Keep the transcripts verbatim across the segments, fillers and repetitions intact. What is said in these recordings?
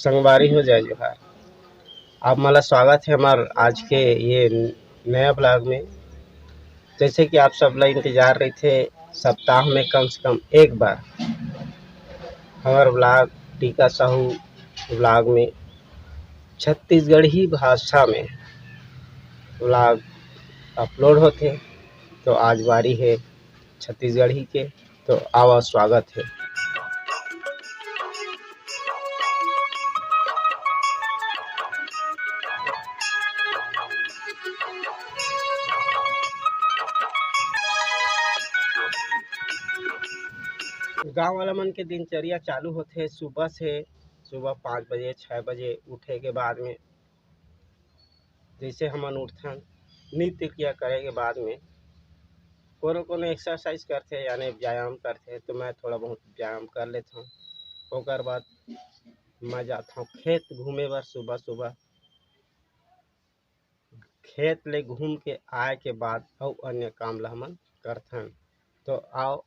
संगवारी हो, जय जोहार। आप मन ला स्वागत हे हमर आज के ये नया vlog में। जैसे कि आप सब ला इंतजार रहिथे, सप्ताह में कम से कम एक बार हमर vlog, टीका साहू vlog में छत्तीसगढ़ी भाषा में vlog upload होथे। तो आज बारी हे छत्तीसगढ़ी के, तो आवा, स्वागत हे। गांव वाला मन के दिनचर्या चालू होथे सुबह से, सुबह पाँच बजे, छः बजे उठे के बाद में जैसे हमन उठथन, नित्य क्रिया करे के बाद में कोनो कोनो exercise करथे, यानी व्यायाम करथे, तो मैं थोड़ा बहुत व्यायाम कर लेथंव। ओकर बाद मैं जाथंव खेत घूमे बर सुबह सुबह। खेत ले घूम के आए के बाद अउ अन्य काम ला हमन करथन। तो आओ,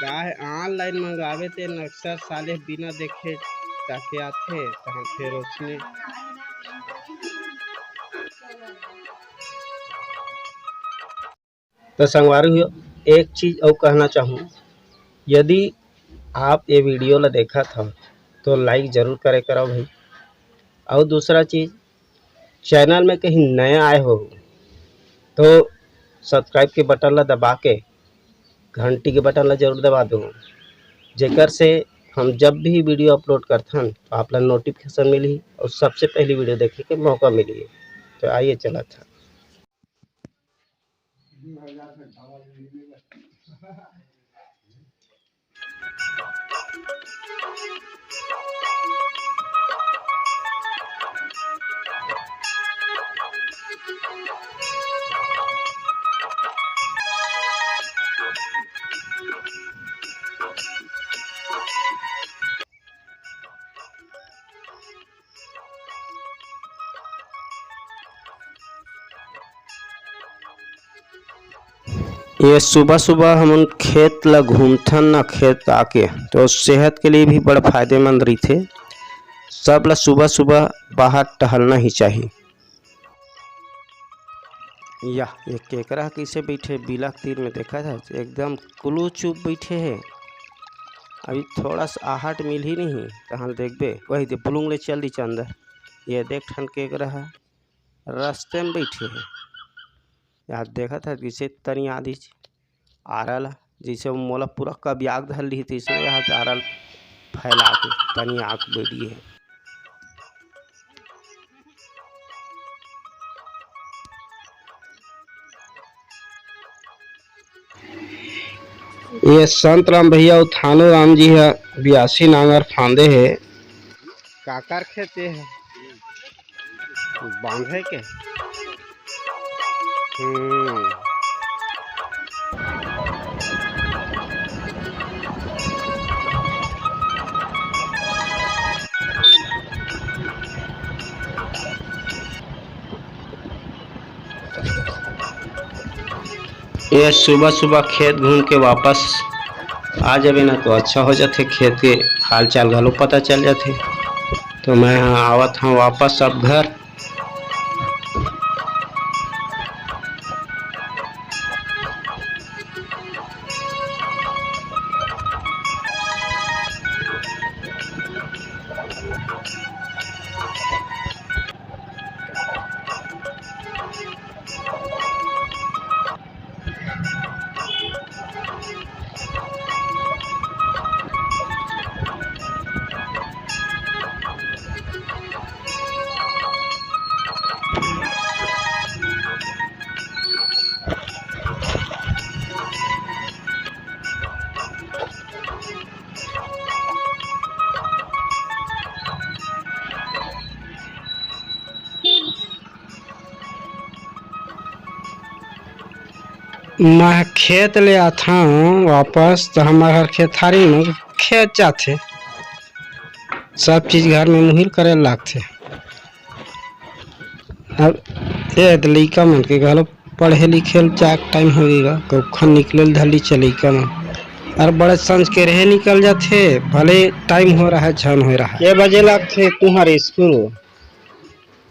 काहे online मंगावे ते नक्शा साले बिना देखे ताके आथे, तहन फेर उसने। तो संगवारी हो, एक चीज अउ कहना चाहूँ, यदि आप ये video ला देखत हव तो like जरूर करे करव भाई। अउ दूसरा चीज, channel में कहीं नया आए हो तो subscribe के button ला दबा के घंटी के button ला जरूर दबा दो, जेकर से हम जब भी video upload करथन तो आप ला notification मिलही और सबसे पहली video देखे के मौका मिलही। तो आइए चलत हन। ये सुबह सुबह हमन खेत ला घूमथन ना, खेत आके तो सेहत के लिए भी बड़ा फायदेमंद रहिथे। सब ला सुबह सुबह बाहर टहलना ही चाही। यह ये केकरा कइसे बइठे बिलक तीर में, देखत हस एकदम कुलू चुप बइठे हे। अभी थोड़ा सा आहट मिलही नहीं, तहन देखबे वही दे बुलुंग ले चल दिस अंदर। ये देख ठन केकरा ह रस्ते में बइठे हे। यार देखत हस कइसे तनिया दिस आरा ला, जइसे मोला पूरा कबियाक धर लिही तइसने यहाँ आरा ल फैला के तनियाक बइठे हे। ये संत राम भैया अउ थानो राम जी ह बियासी नांगर फांदे हे। काकर खेत ये हे? बांधे के। हम्म। ये सुबह सुबह खेत घूम के वापस आ जाबे ना, तो अच्छा हो जाथे, खेत के हाल चाल घलो पता चल जाथे। तो मैं ह आवत हंव वापस अब घर। मैं खेत ले आथंव वापस, त हमर घर खेतहारी में खेत जाथे, सब चीज घर में मुहिल करे लागथे। अब ए त लइका मन के घलो पढ़े लिखे ल जाए के टाइम हो गे गा, कखन निकले ल धर लीचे लइका मन। अरे बड़े संझ के रहे निकल जाथे, भले टाइम हो रहा है, झन हो रहा है। के बजे लगथे तुम्हारे स्कूल?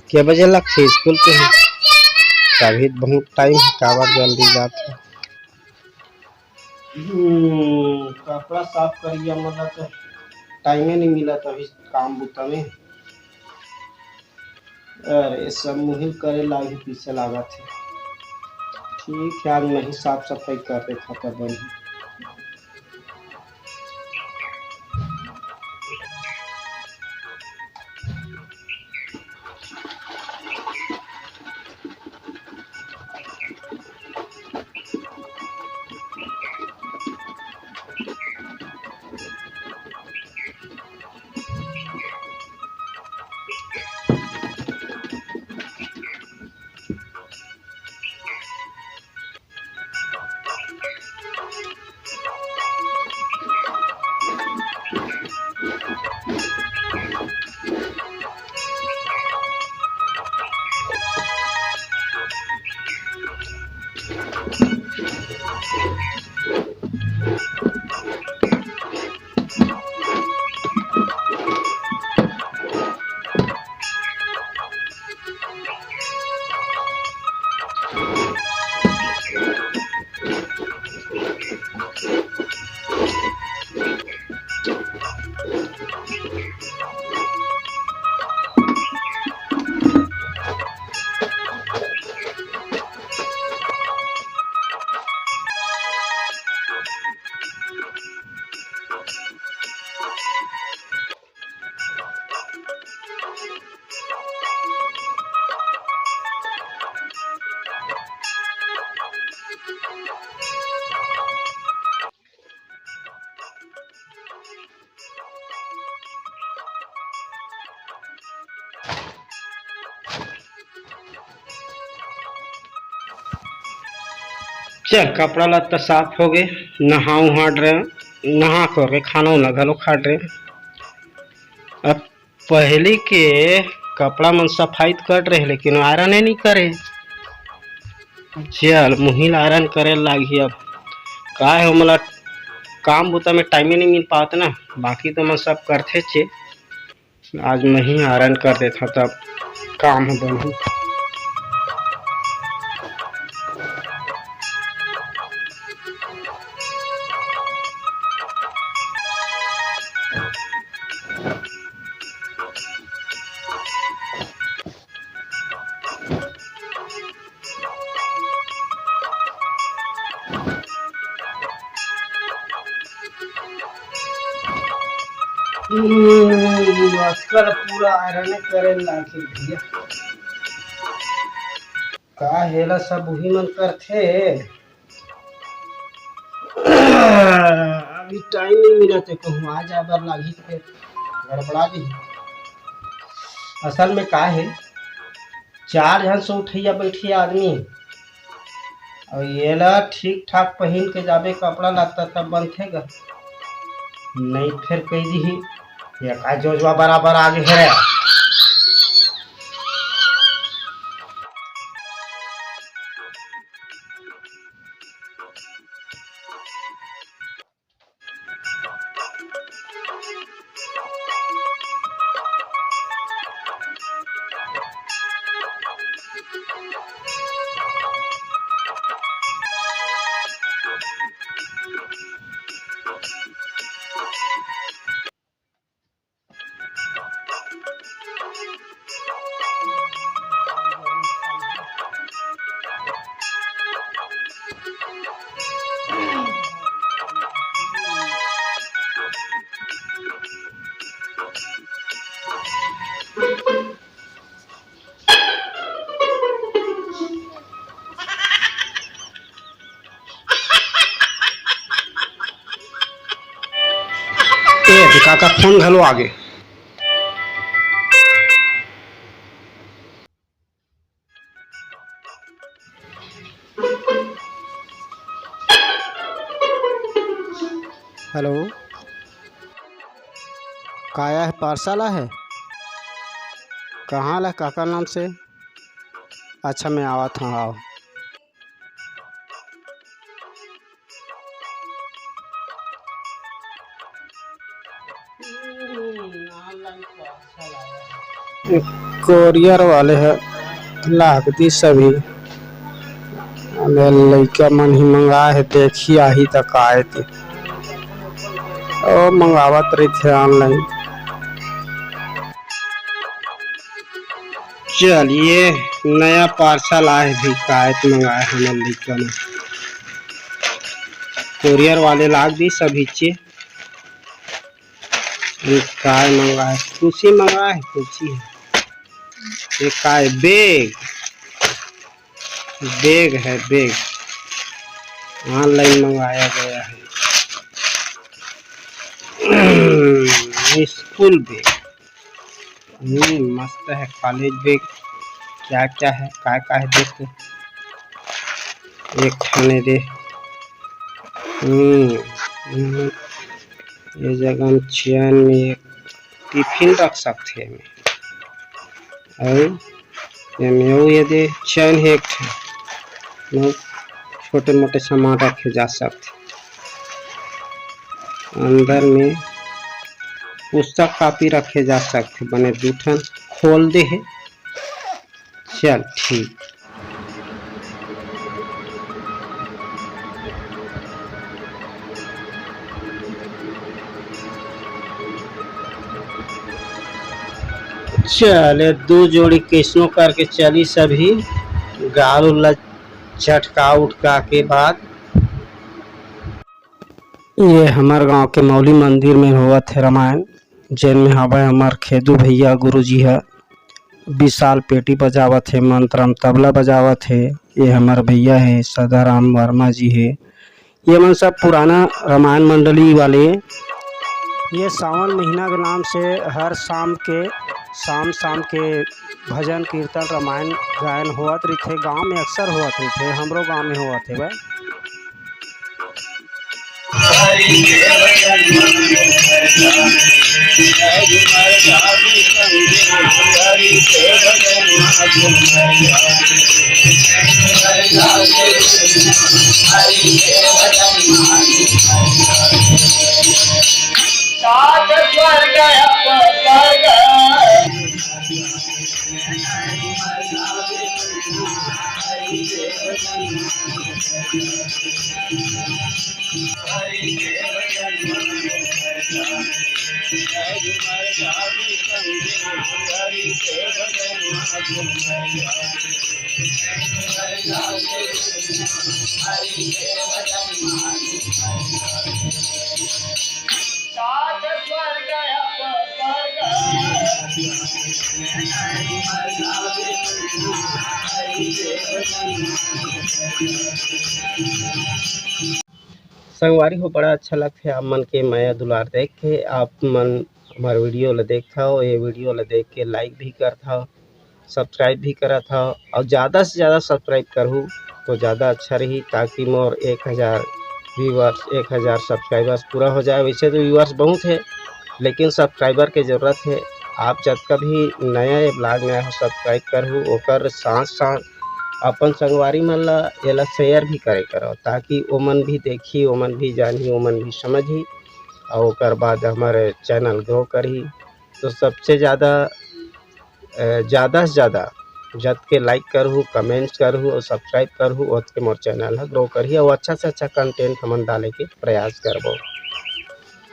के बजे लगथे स्कूल के? तभी बहुत टाइम है, काबर जल्दी जाथे। हम्म, कपड़ा साफ करिया, मतलब तो टाइमे नहीं मिला, तभी काम बुता में। अरे, सब मुहिल करे लागही पीछे लागत है। ठीक है, आज मैं ही साफ सफाई कर देता था बनी। चल, कपड़ा लत्ता साफ हो गए, नहाऊ हाट रहे, नहा कर के खाना उना घलो खा रहे। अब पहली के कपड़ा मन सफाई तो कर रहे, लेकिन आयरन नहीं करे। चल, मुहिल आयरन करे लागही अब। का है, मोला काम बुता में टाइमे नहीं मिल पावत ना, बाकी तो मैं सब करथे चे। आज मैं ही आयरन कर देता, तब काम ह बनही। हम्म, आजकल पूरा आयरन करे लागे भैया। का हेला सब उही मन करथे। अभी टाइम नहीं मिला ते कहूँ आ जा बर लागी, फिर गड़बड़ा जी। असल में का है, चार झन से उठैया बैठिया आदमी, अउ येला ठीक ठाक पहिन के जाबे कपड़ा लत्ता तब बनथे गा, नहीं फेर कह दिही, "ये का जोजवा बराबर आगे हे रे।" ए, काका फोन घलो आगे। हेलो, का आय हे? पार्सल आय हे? कहाँ ला, काकर नाम से? अच्छा, मैं आवत हँव, आव। कोरियर वाले ह लाग दिस अभी। अबे लइका मन ही मंगाए हे, देखी आही त का आय ते। ओ मंगावत रहिथे online। चलिए, नया पार्सल आए भी, काय मंगाए हमर लइका मन। कोरियर वाले लाग दिस अभी चे। ये काय मंगाए? कुर्सी मंगाए, कुर्सी है। ये काय? बैग, बैग है, बैग। Online मंगाया गया है। School bag. हम्म, मस्त है कॉलेज बैग। क्या क्या है, काय काय है, देख तो। एक ठन ए दे। हम्म, हम्म। ये जगह में चेन में एक टिफिन रख सकथे एमे। अउ एमे अउ ये दे चेन हे एक ठन, मतलब छोटे मोटे सामान रखे जा सकथे। अंदर में पुस्तक कॉपी रखे जा सकथे। बने दू ठन खोल दे हे। चल ठीक। चल, ये दू जोड़ी कइसनो करके चलिस अभी, गाल उल ला चटका उटका के बाद। ये हमर गांव के मौली मंदिर में होवत हे रामायण, जेन में हवय हमर खेदू भैया गुरुजी ह विशाल पेटी बजावत हे, मंत्रम तबला बजावत हे। ये हमर भैया हे सदाराम वर्मा जी हे, ये मन सब पुराना रामायण मंडली वाले। ये सावन महीना के नाम से हर शाम के, शाम शाम के भजन कीर्तन रामायण गायन होवत रहिथे, गांव में अक्सर होवत रहिथे, हमरो गांव में होवत हे भाई। संगवारी हो, बड़ा अच्छा लगथे आप मन के मया दुलार देख के। आप मन हमर वीडियो ल देखथव, ये वीडियो ल देख के like भी करथव, subscribe भी करत हव, अउ ज़्यादा से ज़्यादा subscribe करहू तो ज़्यादा अच्छा रही, ताकि मोर एक हज़ार viewers, एक हज़ार subscribers पूरा हो जाए। वैसे तो viewers बहुत हे, लेकिन subscriber के ज़रूरत हे। आप जतका भी नया ये vlog में आए हो, subscribe करहू, ओकर साथ साथ अपन संगवारी मन ला एला share भी करे करव, ताकि ओमन भी देखही, ओमन भी जानही, ओमन भी समझही, अउ ओकर बाद हमर channel grow करही। तो सबसे ज़्यादा, अ, ज़्यादा से ज़्यादा जत के like करहू, comments करहू अउ subscribe करहू, ओतके मोर channel ह grow करही अउ अच्छा से अच्छा content हमन डाले के प्रयास करबो।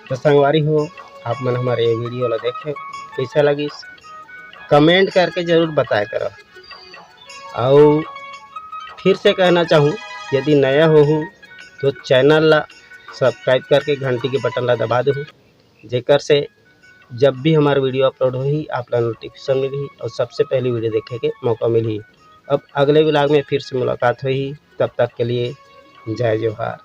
तो संगवारी हो, आप मन हमर ये वीडियो ला देखे, कइसे लगिस, comment करके ज़रूर बताया करव। अउ फिर से कहना चाहूँ, यदि नया होहू तो channel ला subscribe करके घंटी के button ला दबा देहू, जेकर से जब भी हमार वीडियो upload होही, आप ला notification मिलही और सबसे पहले वीडियो देखे के मौका मिलही। अब अगले vlog में फिर से मुलाकात होही, तब तक के लिए जय जोहार।